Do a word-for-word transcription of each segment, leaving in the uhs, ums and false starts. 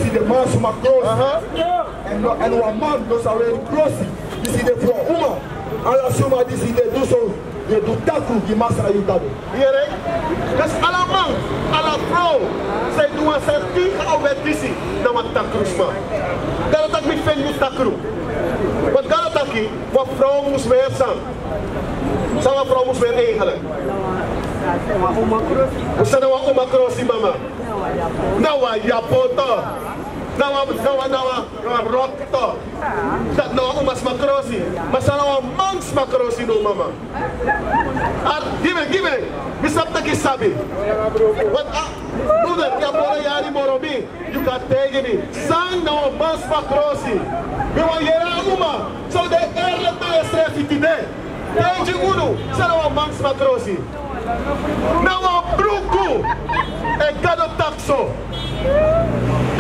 den man suma krosi. Aha. Èn no, èn wan man no sa weri krosi disi de fu wan uma. Ala suma disi de du so, den du takru gi Masra yu Gado. Yere? Dus ala man, ala frow san e du wan sani tegen a wet disi, na wan takru sma. Gado taki mi feni yu takru. Want Gado taki wan frow mus weri san? San wan frow mus weri eigenlijk? San na wan uma krosi, mama? Na wan yapo toch. Na wan, na wan, na wan, na wan rok toch. Dati na wan uma sma krosi. Ma san na wan man sma krosi no, mama? Ar, gi mi, gi mi. Mi sabi taki yu sabi. Want, ah, broeder, yu abi moro yari moro mi. Yu kan taigi mi san na wan man sma krosi. Mi wani yere a uma san de eerlijk na yusrefi tide. Taigi unu san na wan man sma krosi. Na wan bruku. Èn Gado taki so.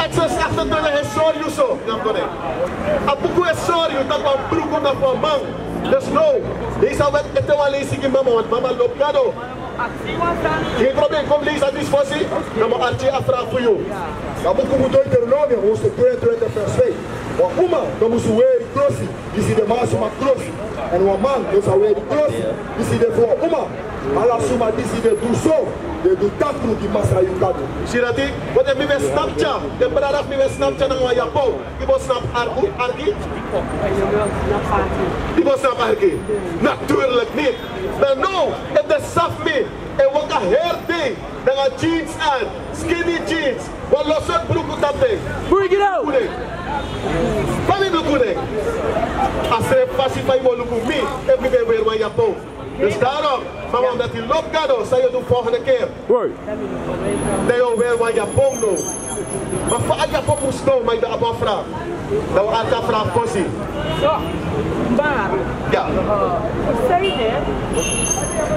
Exodus achtentwintig e sori yu so. A buku e sori yu taki wan bruku na fu wan man. Dus now, leisi a wet ete wan leisi gi mama, want mama lobi Gado. Yu e probeer kon leisi a disi fosi, dan mi o arki a vraag fu yu. A buku fu Deuteronomium, hoofdstuk tweeëntwintig, vers vijf. Wan uma no musu weri krosi disi de man suma krosi. Èn wan man no sa weri krosi disi de fu wan uma. Ala suma disi de du so, den du takru gi Masra yu Gado. Si dati, want efu mi ben snapu dya, den brada fu mi ben snapu dya nanga wan yapo. Yu bo snapu arki, arki? Yu bo snapu arki? Natuurlijk niet. Dan now, efu den sabi mi e waka heri dei nanga jeans aan, skinny jeans, wan lo sortu bruku tapu den. Bring it out! Fa mi bruku de? A srefi fasi fa yu bo luku mi efu mi ben weri wan yapo. Dus daarom, mama, omdat yu lobi Gado, san yu o du volgende keer? Word. Dan yu o weri wan yapo now. Ma fa a yapo mus now, ma yu ben abi wan vraag. Dan wi o arki a vraag fosi. So, maar, ya, fu san ede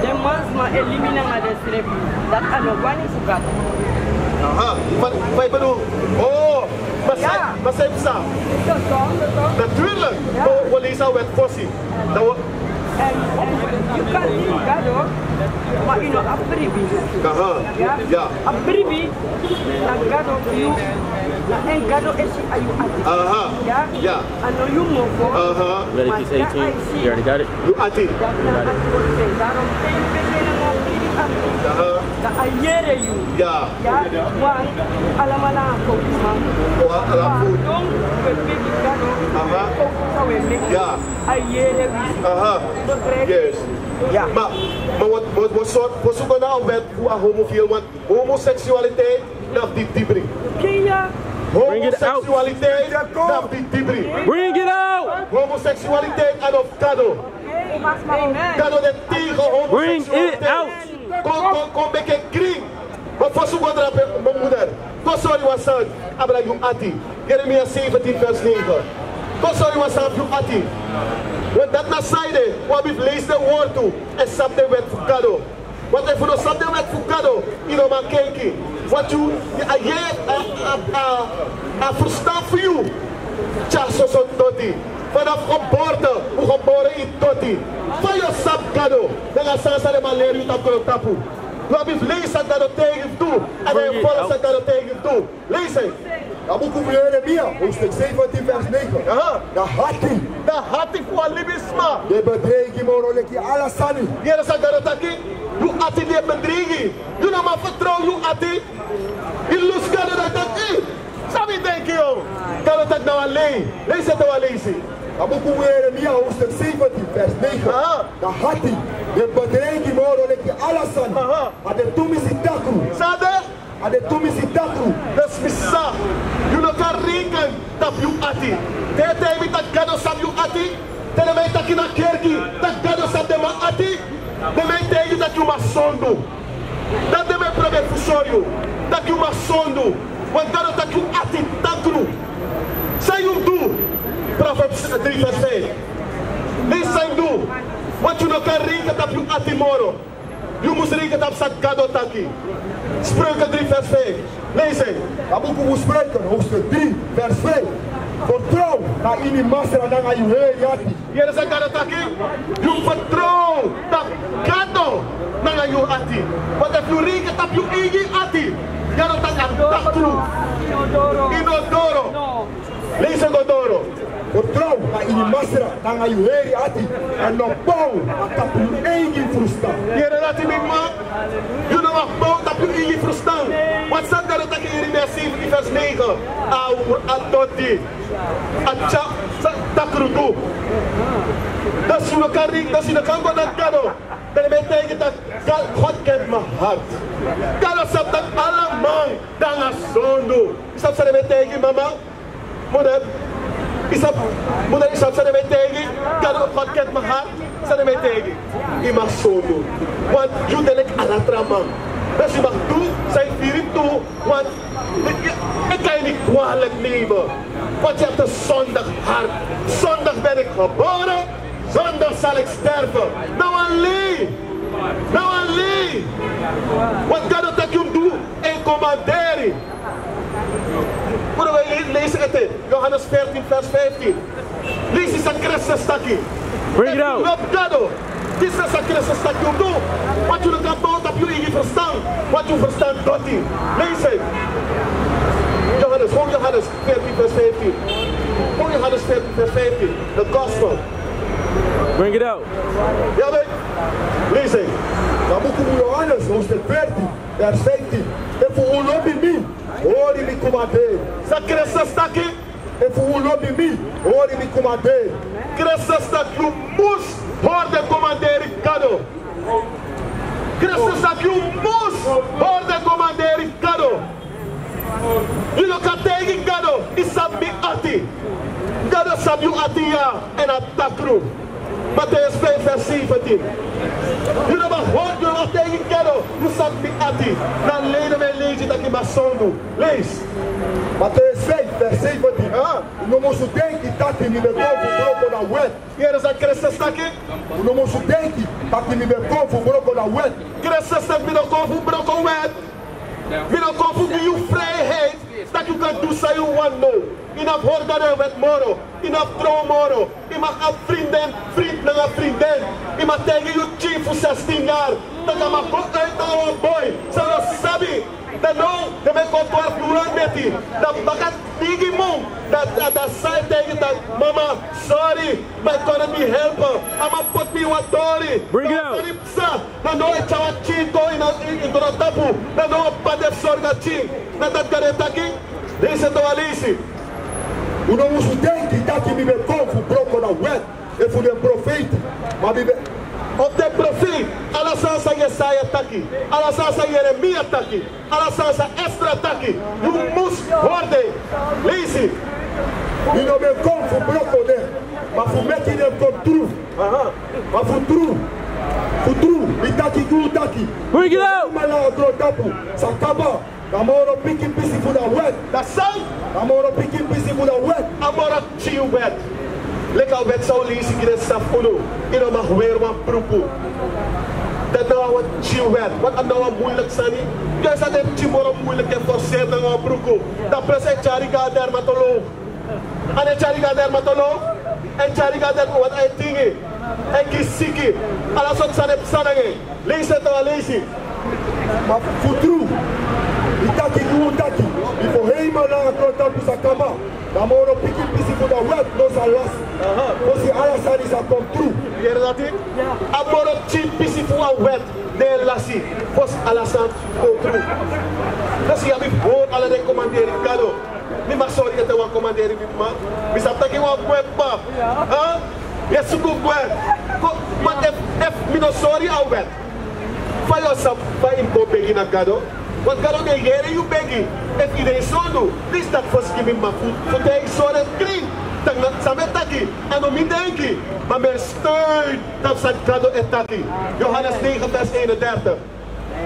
den man sma e libi nanga densrefi, dati a no wani fu Gado. Aha, fa, fa yu bedoel? Oh, ma san, ya, ma san yu psa? So, so, so. Natuurlijk. Ya. Wi o leisi a wet fosi. Dan wi o Èn, èn yu kan libi Gado, ma yu no abi bribi. Aha. Ya? Ya. A bribi na Gado gi yu, na en Gado e si a yu ati. Aha. Ya? Ya. A no yu mofo. Aha. Ma Leviticus eighteen. You already got it? Yu ati. Ya, na ati o de. Daarom te yu peki nanga wan bribi ati. Aha. Dan a yere yu. Ya. Ya, wan, alamala a fowtuman. Wan, ala fowtu. Pardon, wi e begi Gado. Aha. Fowtu san wi e meki. Ya. A yere wi. Aha. Begrijp? Yes. Ya. Ma, ma wat, wat, wat sortu, fosi go na a wet fu a homofiel, want homoseksualiteit na fu den dibri. Oké, ya. Bring it out. Homoseksualiteit na fu den dibri. Bring it out. Homoseksualiteit a no fu Gado. Amen. Gado de tegen homoseksualiteit. Bring it out. Kon, kon, kon meki en krin. Ma fosi un go drape, mi moeder, go sori wan sani abra yu ati. Jeremia zeventien vers negen. Go sori wan sani fu yu ati. Want dati na san ede, un abi fu leisi den wortu, èn sabi den wet fu Gado. Want efu yu no sabi den wet fu Gado, yu no man kenki. Want yu, a yeye, a, a, a, a ferstan fu yu tyari soso doti. Vanaf geboorte, un gebore ini doti. Fa yu o sabi Gado, nanga san san den man leri yu tapu grontapu? Yu abi fu leisi san Gado taigi fu du, èn dan yu folg san Gado taigi fu du. Leisi. A buku fu Jeremia, hoofdstuk zeventien, vers negen. Aha. Na ati. Na ati fu wan libisma e bedreigi moro leki ala sani. Yere san Gado taki, yu ati di e bedreigi. Yu no man fertrow yu ati. Yu lusu Gado dan taki, san mi denki yu? Gado taki na wan lei. Leisi ete wan leisi. A buku fu Jeremia, hoofdstuk zeventien, vers negen. Aha. Na ati e bedreigi moro leki ala sani. Aha. A de tumisi takru. San a de? A de tumisi takru. Dus mi sa, yu no kan reken tapu yu ati. Te den e taigi mi taki Gado sabi yu ati, te den man e taki na kerki taki Gado sabi den man ati, den man e taigi yu taki yu man sondu. Dan den man e probeer fu sori yu taki yu man sondu. Want Gado taki yu ati takru. San yu du? Proverbs drie vers vijf. Leisi san yu du. Want yu no kan reken tapu yu ati moro. Yu mus reken tapu san Gado taki. Spreuken drie vers vijf. Leisi. A buku fu Spreuken, hoofdstuk drie, vers vijf. Fertrow na ini Masra nanga yu heri ati. Yere san Gado taki, yu fertrow tapu Gado nanga yu ati. Want efu yu reken tapu yu eigi ati, Gado taki a takru. Yu no doro. Leisi go doro. Fertrow na ini Masra nanga yu heri ati, èn no bow na tapu yu eigi frustan. Yere dati, mi man. Yu no mag bow tapu yu eigi frustan. Want san Gado taki, Yeremia seventin vers negen. A, a doti. A tyari san takru du. Dus yu no kan ri-, dus yu no kan go na Gado. Dan mi e taigi taki, God, God kent mijn hart. Gado sabi taki ala man de nanga sondu. Yu sabi san mi e taigi, mama? Moeder, yu sabi, moeder, yu sabi san mi e taigi? Gado, God kent mijn hart. San mi e taigi? Yu man sondu. Want yu de leki ala tra man. Dus yu mag du san yu firi tu. Want ik, ik kan je niet kwalijk nemen. Want je hebt een zondig hart. Zondig ben ik geboren, zondig zal ik sterven. Now I leave. Now I leave. Want Gado taki yu mus du en komanderi. Wi e leisi ete, Johannes veertien vers vijftien. Leisi san Kristus taki. Bring it out. Efu yu lobi Gado, disi na san Kristus taki yu mus du. Want yu no kan bow tapu yu eigi frustan. Want yu frustan doti. Leisi. Johannes, gewoon Johannes veertien vers vijftien. Gewoon Johannes veertien vers vijftien. The gospel. Bring it out. Ya, ben. Leisi. Dan buku fu Johannes, hoofdstuk veertien, vers vijftien. Efu un lobi mi, hori mi komanderi. San Kristus taki? Efu un lobi mi, hori mi komanderi. Kristus taki yu mus hori den komanderi fu Gado. Kristus taki yu mus hori den komanderi fu Gado. Yu no kan taigi Gado, yu sabi mi ati. Gado sabi yu ati ya, èn a takru. Mattheus vijf vers zeventien. Yu no mag hori, yu no mag taigi Gado, yu sabi mi ati. Na lei mi e leisi taki yu man sondu. Leisi. Mattheus vijf vers zeventien. Ah. Un no musu denki taki mi ben kon fu broko na wet. Yere san Kristus taki. Un no musu denki taki mi ben kon fu broko na wet. Kristus taki mi no kon fu broko wet. Mi no kon fu gi yu vrijheid, taki yu kan du san yu wani now. Yu no abi hori Gado en wet moro. Yu no abi tron moro. Yu mag abi vrienden, vriend nanga vriendin. Yu mag taigi yu pikin fu zestien yari taki a man go uit nanga wan boi san a no sabi. Dan now den man kon twaalf yuru neti. Dan baka digi mun, dan, dan, dan san e taigi taki, mama, sorry, maar ik kon het niet helpen. A man poti mi ini wan tori. Bring it out. Sorry, psa. Dan now e tyari wan pikin kon ini, ini, ini doro tapu. Dan now a p'pa de fu sorgu a pikin. Na dati Gado e taki. Leisi, ete wan leisi. Un no musu denki taki mi ben kon fu broko na wet efu den profeiti. Ma mi ben... Of den profeiti, ala sani san Yesaya taki, ala sani san Yeremia taki, ala sani san Esdra taki, yu mus hori den. Leisi. Mi no ben kon fu broko den, ma fu meki den kon tru. Aha. Ma fu tru, fu tru, mi taki gi un taki. Bring it out. Ala grontapu sa kaba. A moro pikin pisi fu a wet. Dati san? A moro pikin pisi fu a wet. A moro pikin wet. Leki a wet san un leisi gi den sisa fu unu. Yu no mag weri wan bruku. Dati na wan pikin wet. Want a no wan muiliki sani. Yu e si den pikin moro muiliki e forseri nanga wan bruku. Dan plus a e tyari go na dermatoloog. A no e tyari go na dermatoloog. A e tyari go na dermatoloog, want a e tingi. A e kisi siki. Ala sortu sani e psa nanga en. Leisi, ete wan leisi. Ma fu tru, mi taki gi un taki, bifo hemel nanga grontapu sa kaba, a moro pikin pisi fu a wet no sa lasi. Aha. Fosi ala sani sa kon tru. Yere dati? A moro pikin pisi fu a wet no e lasi fosi ala sani kon tru. Dus yu abi fu hori ala den komanderi fu Gado. Mi man sori ete wan komanderi, mi man. Mi sabi taki wan gwe p'pa. Ha? Yu e suku gwe. Ko, ma efu, efu mi no sori a wet, fa yu o sabi fa yu mus go begi na Gado? Want Gado no e yere yu begi. Efu yu de sondu, please taki fosi gi mi, ma fu, fu taigi sori en krin. Taki na san mi e taki, a no mi denki, ma mi e steun tapu san Gado e taki. Johannes negen vers eenendertig.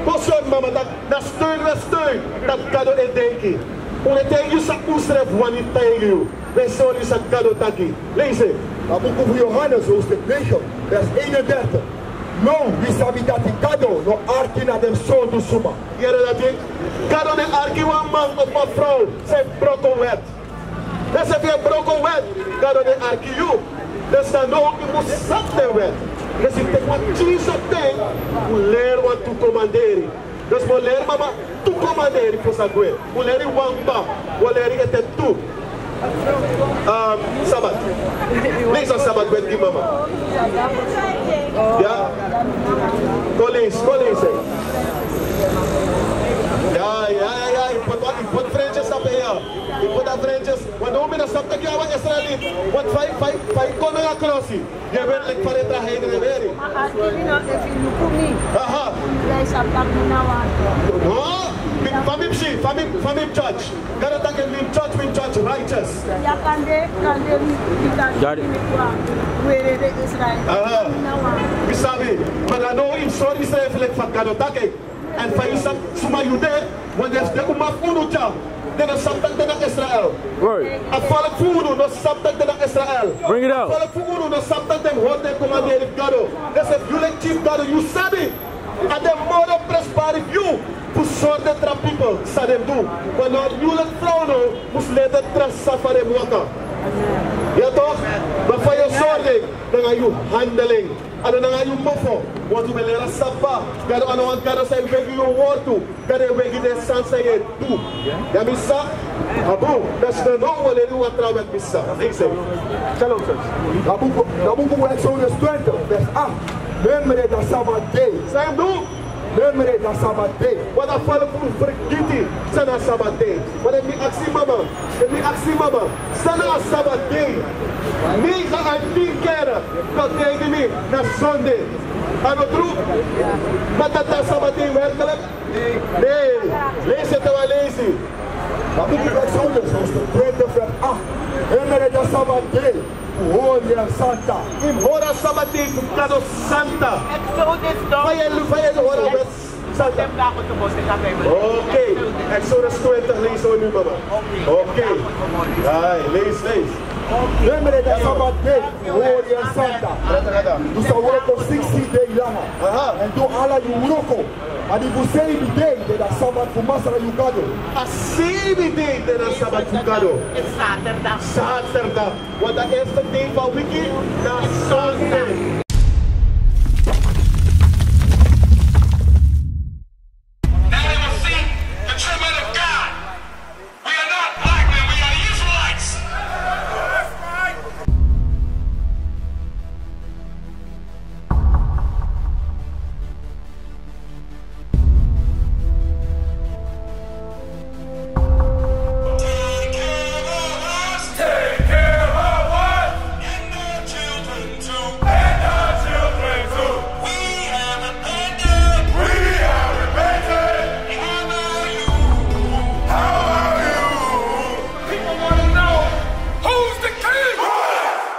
Kon sori mama taki na steun wi e steun, taki Gado e denki. Un e taigi yu san unsrefi wani taigi yu. Wi e sori yu san Gado taki. Leisi. A buku fu Johannes hoofdstuk negen vers eenendertig. Now wi sabi dati Gado no arki na den sondu suma. Yere dati? Gado no e arki wan man of wan frow san e broko wet. Dus efu yu e broko wet, Gado no e arki yu. Dus dan now yu mus sabi den wet. Dus yu teki wan pikinso ten fu leri wantu komanderi. Dus wi o leri mama tu komanderi fosi a gwe. Wi o leri wan kba, wi o leri ete tu. Ehm, Sabat. Leisi a Sabat wet gi mama. Ya. Kon leisi, kon leisi. Ya, ya, ya, ya. Yu poti, yu poti frentjes dape ya. Yu poti a frentjes. Want now mi no sabi taki yu na wan Israelit. Want fa yu, fa yu, fa yu kon nanga krosi. Yu e weri leki fa den tra heiden e weri. Ma a skibri no, efu yu luku mi. Aha. Yu e sabi taki mi na wan. No. Mi, fa mi si, fa mi, fa mi judge. Gado taki mi judge, mi judge righteous. Ya kande, kande mi, mi kan mi kwa. Weri den Israel. Aha. Mi na wan. Mi sabi. Ma dan now yu sori Israel leki fa Gado taki. Èn fa yu sabi suma yu de, want den, den uma fu unu dya, den no sabi taki den na Israel. Right. A volk fu unu no sabi taki den na Israel. Bring it out. A volk fu unu no sabi taki den hori den komanderi fu Gado. Dus efu yu leki chief Gado, yu sabi. A den moro prenspari fu yu fu sori den tra pipel san den du. Want now yu leki frow now mus leri den tra sani fa den mus waka. Ya toch? Ma fa yu o sori den, nanga yu handeling. A no nanga yu mofo, want un ben leri a saba. Gado a no wan Gado san e wegi yu wortu. Gado e wegi den sani san yu e du. Ya mi sa, a bun, dan si no now un o leri wan tra wet mi sa. Leisi. Shalom, sir. Na buku, na buku Exodus twintig, vers acht. Memre dan Sabbat day. San yu mus du? Memre dan Sabbat day. Want a fala fu fergiti san na Sabbat day. Want efu mi aksi mama, efu mi aksi mama, san na Sabbat day? Negen à tien kere kon taigi mi na Sunday. A no tru? Ma dati na Sabbat day werkelijk? Nee. Leisi, te wan leisi. Na buku Exodus, hoofdstuk twintig, vers acht. Memre dan Sabbat day. Fu hori en santa. Yu mus hori a Sabbat day fu Gado santa. Exodus, no? Fa yu e, fa yu e hori a wet santa? Oké. Exodus twintig, leisi wan nu, mama. Oké. Ai, leisi, leisi. Memre dan Sabbat day fu hori en santa. Yu sa wroko siksi dei langa. Aha. Èn du ala yu wroko. Ma di fu seibi dei de na Sabbat fu Masra yu Gado. A seibi dei de na Sabbat fu Gado. Zaterdag. Zaterdag. Want a eerste dei fu a wiki na Sunday. Now they will see the true might of God. We are not black men, we are the Israelites. Take care of us. Take care of us. And the children too. And the children too. We have repented. We have repented. How are you? How are you? People wanna know, who's the king? Who is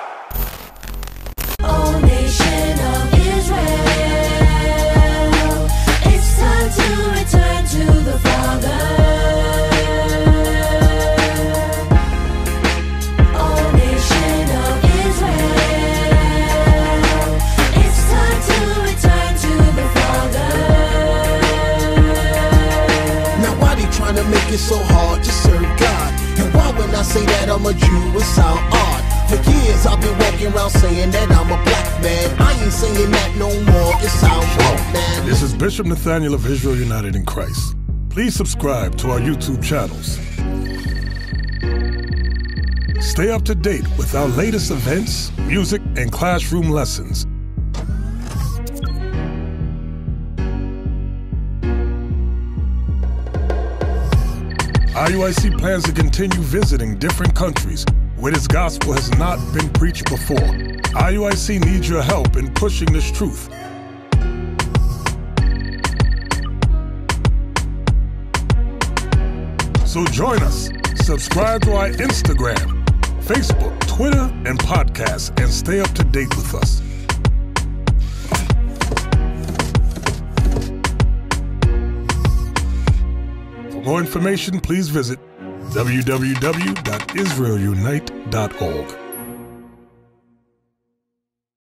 O nation of Israel, it's time to return to the Father. O nation of Israel, it's time to return to the Father. Now why they tryna make it so hard to serve God? And why when I say that I'm a Jew, it sound odd? For years I've been walking around saying that I'm a black man. I ain't saying that no more, it sounds wrong, man. This is Bishop Nathaniel of Israel United in Christ. Please subscribe to our YouTube channels. Stay up to date with our latest events, music, and classroom lessons. I U I C plans to continue visiting different countries where this gospel has not been preached before. I U I C needs your help in pushing this truth. So join us. Subscribe to our Instagram, Facebook, Twitter, and podcast and stay up to date with us. For more information, please visit w w w dot israel unite dot org.